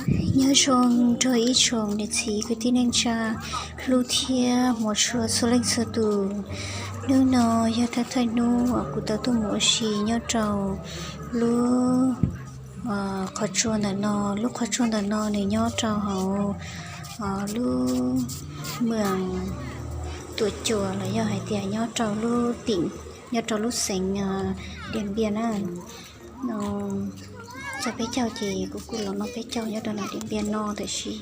Nyob zoo rau ib tsoom niam txiv kwv tij neej tsa hlub thiab hmov tshua txhua leej txhua tus. Hnub no yog thawj thawj hnub uas kuv tau tuaj mus ua si nyob rau lub qhov tsua ntawm no. Lub qhov tsua ntawm no nws nyob rau hauv lub moos Tuam Cuam los yog hais tias nyob rau lub tim, nyob rau lub xeev Diam Npias na. Txog peb caug ces kuv kuj los noj peb caug nyob rau nram Diam Npias no, tab sis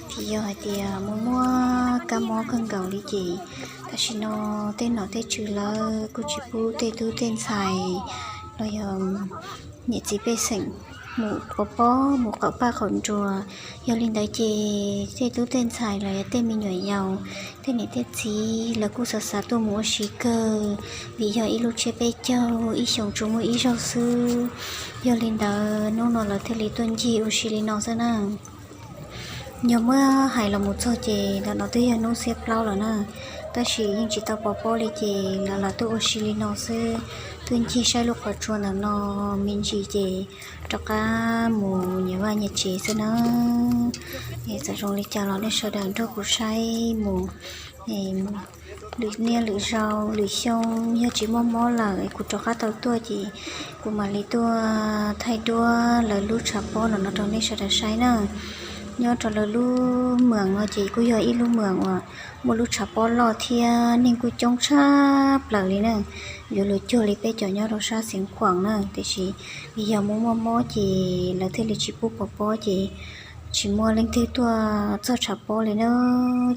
vim yog hais tias muaj muaj kab mob kawg nkaus li ces tam sim no tej nom tej tswv lawv kuj tsis pub tej tub tej ntxhais los yog niam txiv pej xeem mus pov pob mus qaum paj qaum nruas. Yog li ntawd ces tej tub tej ntxhais los yog tej me nyuam yaus, tej niam tej txiv lawv kuj xav xav tuaj mus ua si kawg, vim yog ib lub tsiab peb caug ib xyoos tsuas muaj ib zaug xwb. Yog li ntawd hnub no lawv thiaj li tuaj ncig ua si li no xwb na. Yog muab hais los mus txog ces ntawm no twb yog hnub xiab plaub lawm na, tab sis yeej tsis tau pov pob li ces lawv los tuaj ua si li no xwb, tuaj ncig saib lub qhov tsua ntawm no me ntsis ces rov qab mus nyias vaj nyias tsev xwb na. Txawm zoo li cas los nej sawv daws nrog kuv saib mus lwm niaj lwm zaus lwm xyoo, yog tsis muaj mob lawm kuv rov qab tau tuaj ces kuv mam li tuaj thaij duab lawv lub tshav pob no no rau nej sawv daws saib na. Nyob rau lawv lub moos no ces kuj yog ib lub moos uas muaj lub tshav pob loj thiab neeg kuj coob tshaj plaws li na. Yuav luag cuag li peb cov nyob rau sab Xeev Khuam na, tiam sis vim yog muaj muaj mob ces lawv thiaj li tsis pub pov pob ces tsis muaj leej twg tuaj txog tshav pob li na,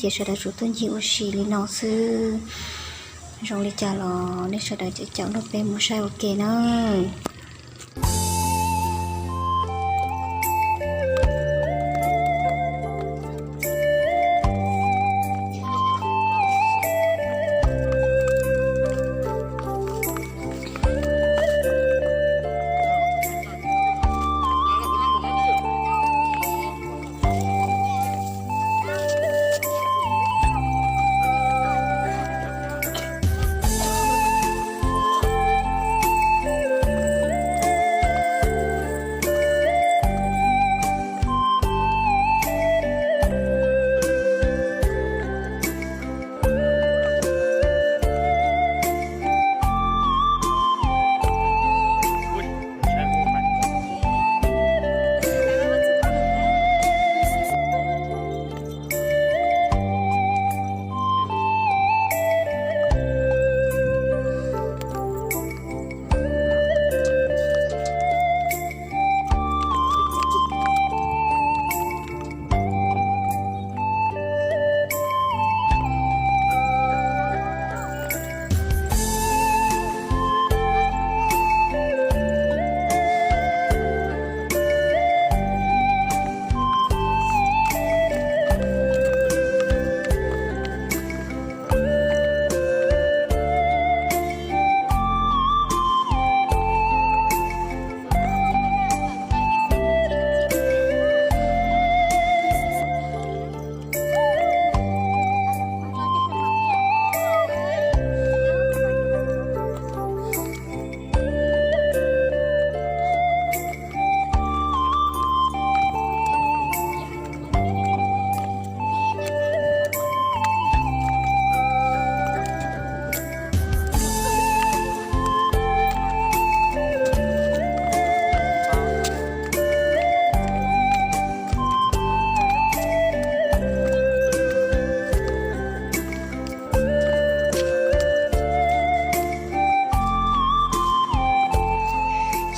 ces sawv daws tsuas tuaj ncig ua si li no xwb. Zoo li cas los nej sawv daws caum nrog peb mus saib ua ke na.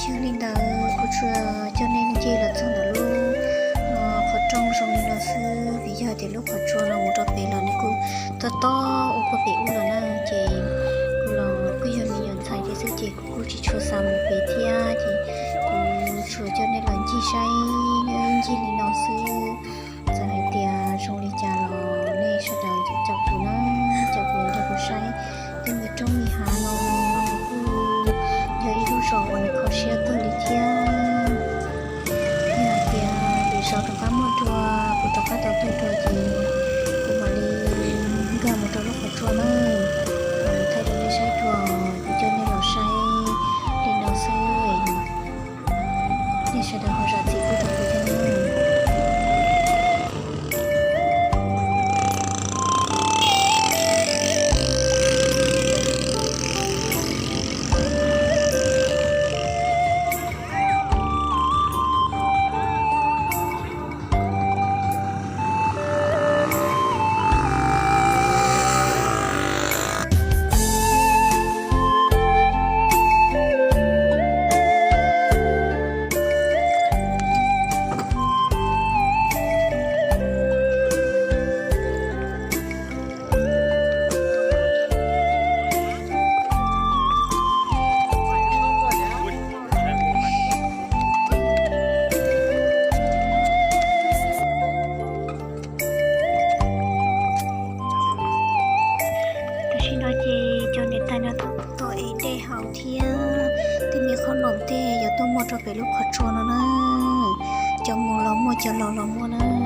Yog li ntawd kuv tsuas coj nej ncig los txog ntawm lub qhov rooj zoo li no xwb, vim yog tias lub qhov tsua no mus rau pem los nws kuj tob tob ua pem ub los na, ces kuv los kuj yog me nyuam ntxhais thiab xwb ces kuv kuj tsis tshua xav mus pem thiab, ces kuv tsuas coj nej los ncig saib ncig li no xwb. Txawm hais tias zoo li cas los nej sawv daws caum kuv na, caum kuv nrog kuv saib tej me roob me hav no kuj yog ib lub zos uas nws kho siab kawg li thiab. Yog hais tias lwm zaus rov qab muaj dua, kuv rov qab tau tuaj dua ces kuv mam li nkag mus rau lub qhov tsua na, mam li thaij rau nej saib dua, kuv coj nej los saib li no xwb. Nej sawv daws ho zam txim pub rau kuv thiab nawb. Muaj cov laus los muaj na.